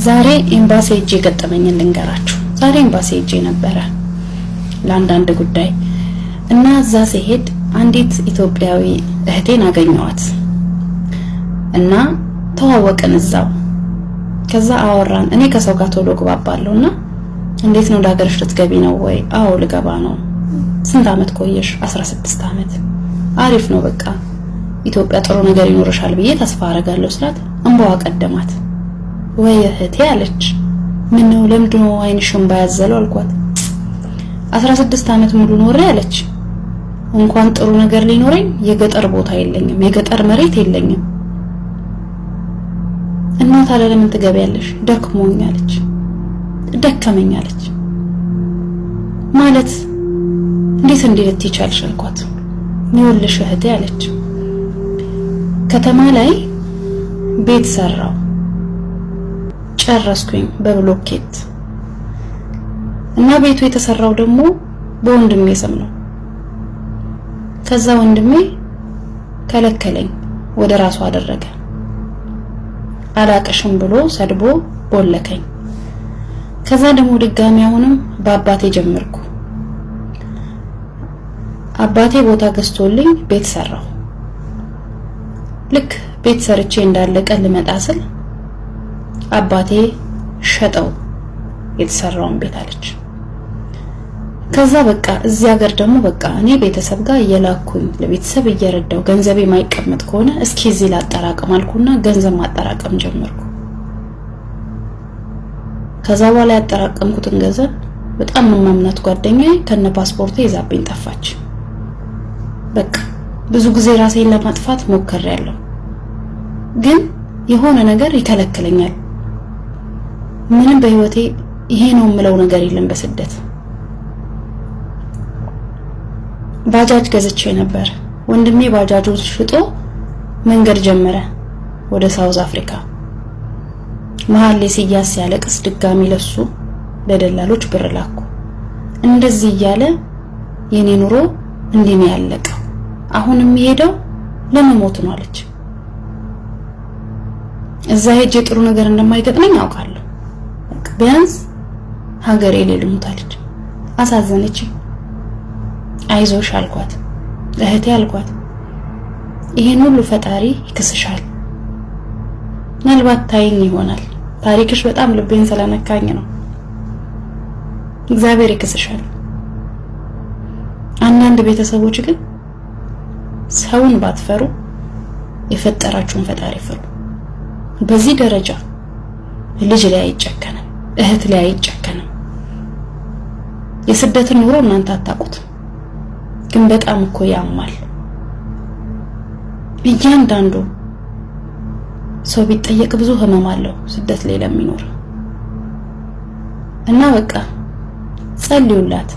ዛሬ ኤምባሲ ሄጄ የገጠመኝን ልንገራችሁ። ዛሬ ኤምባሲ ሄጄ ነበረ ለአንዳንድ ጉዳይ እና እዛ ሲሄድ አንዲት ኢትዮጵያዊ እህቴን አገኘዋት እና ተዋወቅን እዛው። ከዛ አወራን። እኔ ከሰው ጋር ቶሎ እግባባለሁ እና እንዴት ነው ለሀገርሽ ልትገቢ ነው ወይ? አዎ ልገባ ነው። ስንት አመት ቆየሽ? 16 አመት። አሪፍ ነው፣ በቃ ኢትዮጵያ ጥሩ ነገር ይኖርሻል ብዬ ተስፋ አረጋለሁ ስላት እንባዋ ቀደማት። ወይ እህቴ አለች። ምን ነው፣ ለምንድን ነው ዓይንሽ እንባ ያዘለው አልኳት። 16 አመት ሙሉ ኖሬ አለች፣ እንኳን ጥሩ ነገር ሊኖረኝ የገጠር ቦታ የለኝም፣ የገጠር መሬት የለኝም። እና ታዲያ ለምን ትገቢያለሽ? ደክሞኝ አለች። ደከመኝ አለች። ማለት እንዴት እንዲህ ልትይ ቻልሽ አልኳት። ይኸውልሽ እህቴ አለች፣ ከተማ ላይ ቤት ሰራው ጨረስኩኝ በብሎኬት እና ቤቱ የተሰራው ደግሞ በወንድሜ ስም ነው። ከዛ ወንድሜ ከለከለኝ፣ ወደ ራሱ አደረገ። አላቅሽም ብሎ ሰድቦ ቦለከኝ። ከዛ ደግሞ ድጋሚ አሁንም በአባቴ ጀመርኩ። አባቴ ቦታ ገዝቶልኝ ቤት ሰራው። ልክ ቤት ሰርቼ እንዳለቀ ልመጣ ስል አባቴ ሸጠው የተሰራውን ቤት አለች። ከዛ በቃ እዚህ ሀገር ደግሞ በቃ እኔ ቤተሰብ ጋር እየላኩኝ ለቤተሰብ እየረዳው ገንዘቤ ማይቀመጥ ከሆነ እስኪ እዚህ ላጠራቅም አልኩና ገንዘብ ማጠራቀም ጀመርኩ። ከዛ በኋላ ያጠራቀምኩትን ገንዘብ በጣም የማምናት ጓደኛዬ ከነ ፓስፖርቴ ይዛብኝ ጠፋች። በቃ ብዙ ጊዜ ራሴን ለማጥፋት ሞክሬያለሁ፣ ግን የሆነ ነገር ይከለክለኛል። ምንም በህይወቴ ይሄ ነው የምለው ነገር የለም። በስደት ባጃጅ ገዝቼ ነበር። ወንድሜ ባጃጁን ሽጦ መንገድ ጀመረ ወደ ሳውዝ አፍሪካ። መሀል ላይ ሲያዝ ሲያለቅስ ድጋሚ ለሱ ለደላሎች ብር ላኩ። እንደዚህ እያለ የኔ ኑሮ እንዲህ ነው ያለቀው። አሁን የሚሄደው ለመሞት ነው አለች። እዛ ሄጄ ጥሩ ነገር እንደማይገጥመኝ አውቃለሁ። ቢያንስ ሀገሬ ላይ ልሙት አለች። አሳዘነች። አይዞሽ አልኳት፣ እህቴ አልኳት። ይሄን ሁሉ ፈጣሪ ይክስሻል። ምናልባት ታይኝ ይሆናል። ታሪክሽ በጣም ልቤን ስለነካኝ ነው። እግዚአብሔር ይክስሻል። አንዳንድ ቤተሰቦች ግን ሰውን ባትፈሩ የፈጠራችሁን ፈጣሪ ፍሩ። በዚህ ደረጃ ልጅ ላይ አይጨከንም፣ እህት ላይ አይጨከንም። የስደትን ኑሮ እናንተ አታውቁት፣ ግን በጣም እኮ ያማል። እያንዳንዱ ሰው ቢጠየቅ ብዙ ህመም አለው ስደት ላይ ለሚኖር እና በቃ ጸልዩላት።